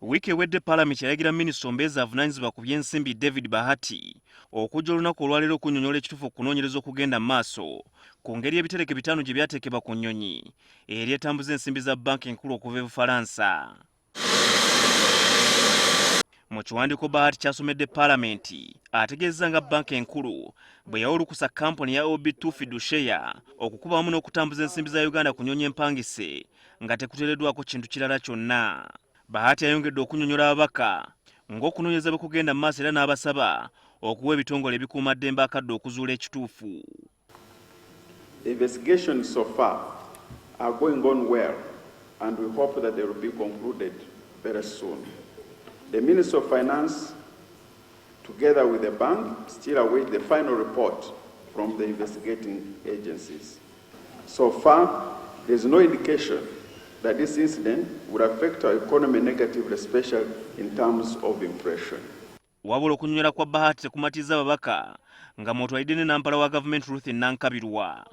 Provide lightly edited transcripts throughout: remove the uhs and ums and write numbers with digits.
Wiiki ewedde Palamenti yalagira minisita omubeezi avunaanyizibwa ku by'ensimbi David Bahati okujja olunaku olwaleero okunnyonnyola ekituufu okunoonyereza okugenda mu maaso ku ngeri ebitereke bitaano gye byateekebwa ku nnyonyi eri etambuza ensimbi za bbanka enkulu okuva e Bufalansa. Mu kiwandiiko Bahati kyasomedde Palamenti ategeezezza nga bbanka enkulu bwe yawa olukusa kkampuni ya OB2 Fidushare okukuba wamu n'okutambuza ensimbi za Uganda ku nnyonyi empangise nga tekuteereddwako kintu kirala kyonna. Bahati ayongedde okunyonyola ababaka ng'okunoonyereza bwe kugenda mu maaso era n'abasaba okuwa ebitongole ebikuumaddembe akadde okuzuula ekituufu. The investigations so far are going on well and we hope that they will be concluded very soon. The Ministry of Finance together with the bank still await the final report from the investigating agencies. So far, there is no indication that this incident would affect our economy negatively, especially in terms of inflation. Wabula okunyonyola kwa Bahati tekumatiza ababaka nga mw'otwalidde ne nampala wa gavumenti Ruth Nankabirwa.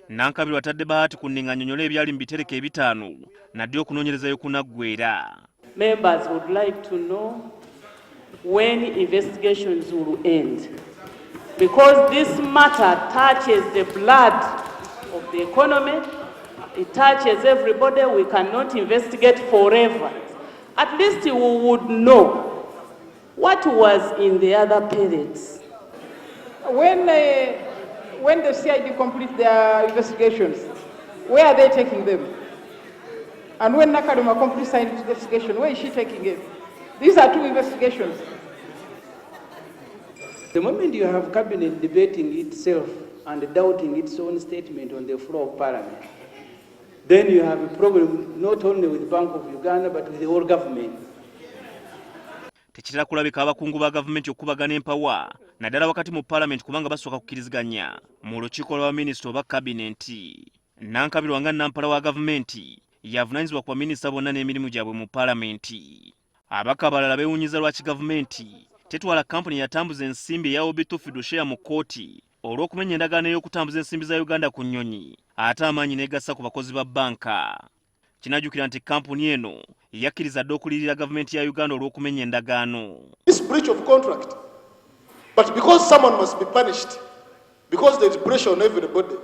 Nankabirwa atadde Bahati ku nninga annyonnyole ebyali mu bitereke ebitaano naddi okunoonyereza we kunaggweera. Members would like to know when investigations will end because this matter touches the blood of the economy, it touches everybody, we cannot investigate forever. At least we would know what was in the other pellets. When the CID complete their investigations, where are they taking them? And when Nakalema completes her investigation, where is she taking it? These are two investigations. The moment you have cabinet debating itself and doubting its own statement on the floor of parliament, then you have a problem not only with the Bank of Uganda but with the whole government. Tekitera kulabika abakungu ba gavumenti okukubagana empawa naddala wakati mu palamenti kubanga basooka kukkiriziganya mu lukiiko lwa baminisita oba kabinenti. Nankabirwa nga nampala wa gavumenti yavunaanyizibwa ku baminisita bonna n'emirimu gyabwe mu palamenti. Ababaka abalala beewuunyiza lwaki gavumenti tetwala kkampuni eyatambuza ensimbi eya Obitu Fidushare mu kkooti olw'okumenya endagaano ey'okutambuza ensimbi za Uganda ku nnyonyi ate amaanyi n'egassa ku bakozi ba bbanka. Kinajjukira nti kkampuni eno yakkiriza dda okuliyirira gavumenti ya Uganda olw'okumenya endagaano. This breach of contract. But because someone must be punished, because there is pressure on everybody,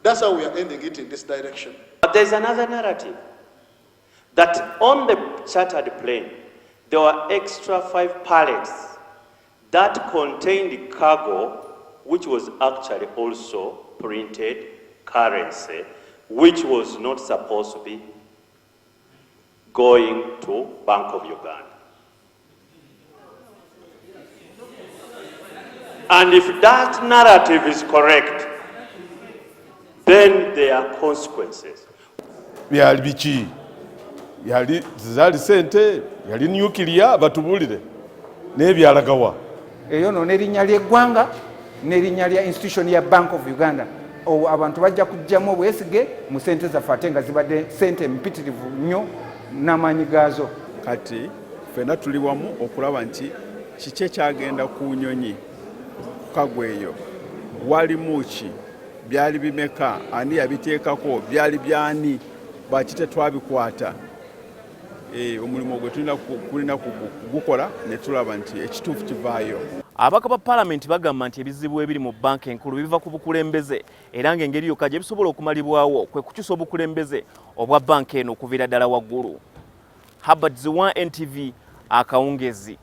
that's how we are ending it in this direction. But there's another narrative that on the chartered plane, there were extra 5 pallets that contained cargo, which was actually also printed currency, which was not supposed to be going to Bank of Uganda. And if that narrative is correct, then there are consequences. Byali biki? Yali zaali sente, yali nuclear, batubulire n'ebyalagawa. Eyo no n'erinnya ly'eggwanga n'erinnya lya institution ya Bank of Uganda. Obwo abantu bajja kujjamu obwesige mu sente zaffe ate nga zibadde sente mpitirivu nnyo n'amaanyi gaazo. Kati ffenna tuli wamu okulaba nti kiki ekyagenda ku nyonyi ku kagwa eyo, walimu ki, byali bimeka, ani yabiteekako, byali byani, lwaki tetwabikwata. Omulimu gwe tulina kugukola ne tulaba nti ekituufu kivaayo. Ababaka ba palamenti bagamba nti ebizibu ebiri mu bbanka enkulu biva ku bukulembeze era ng'engeri yokka gye bisobola okumalibwawo kwe kukyusa obukulembeze obwa bbanka eno okuviira ddala waggulu. Herbert Ziwa, NTV, akawungeezi.